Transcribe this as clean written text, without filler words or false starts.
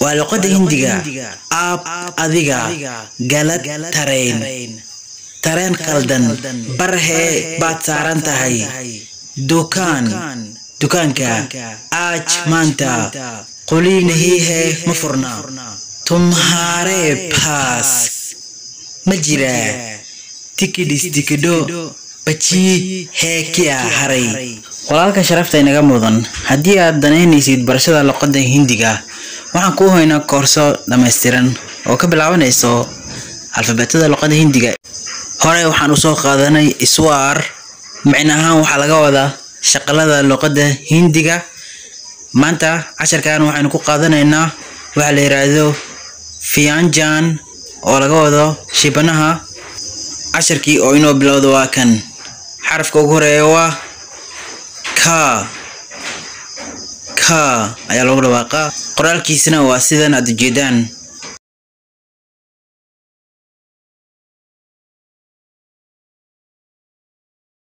Waa luqadda Hindiga. Aab adiga, galad tareen, tareen qaldan, barhee baad saaran tahay, dukaan dukaanka, aaj maanta, quliinahiihe ma furna, tumhaaree baas ma jiraa, tikidhis tikidho, bajii heekiya haray. Walaalka sharafta inaga mudan, haddii aad danaynaysid barashada luqadda Hindiga, waxaan kuu haynaa koorso dhammaystiran oo ka bilaabanayso alfabeetada luqadda Hindiga. Hore waxaan usoo qaadanay iswaar, micno ahaan waxaa laga wadaa shaqalada luqadda Hindiga. Maanta casharkan waxaynu ku qaadanaynaa waxa la yiraahdo fianjan, oo laga wado shibanaha. Casharkii oo inoo bilowda waa kan. Xarafka ugu horeeya waa ka. Ka ayaa lagu dhawaaqaa, qoraalkiisana waa sidan aad ujeedaan.